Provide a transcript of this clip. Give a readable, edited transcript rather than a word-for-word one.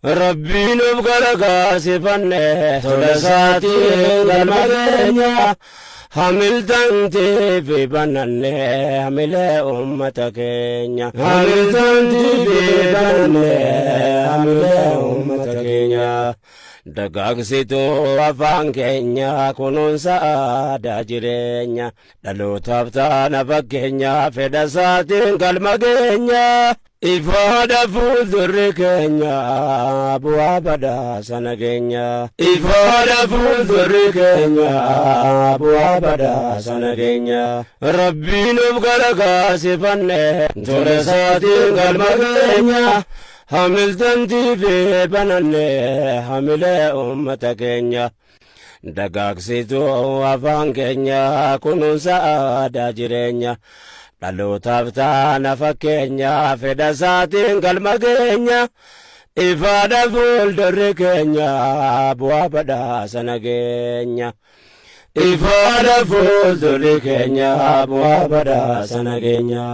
Rabbiin of gargaarsifanne tola isaatiin galma keenya. Hamiltantii fi bananne hamilee uummata keenya. Hamiltantii fi bananne hamilee uummata keenya. Dagaagsituu afaan keenya kunuunsa aadaa jireenya. Dhalootaaf taana fakkeenya fedha isaatiin galma keenya. Ifaadha fuuldurri keenya bu'aa badhaasa nageenya. Ifaadha fuuldurri keenya bu'aa badhaasa nageenya. Rabbiin of gargaarsifanne tola isaatiin galma keenya. Hamiltantii fi bananne hamilee uummata keenya. Dagaagsituu afaan keenya kunuunsa aadaa jireenya. Dhalootaaf taana fakkeenya fedha isaatiin galma keenya. Ifaadha fuuldurri keenya bu'aa badhaasa nageenya. Ifaadha fuuldurri keenya bu'aa badhaasa nageenya.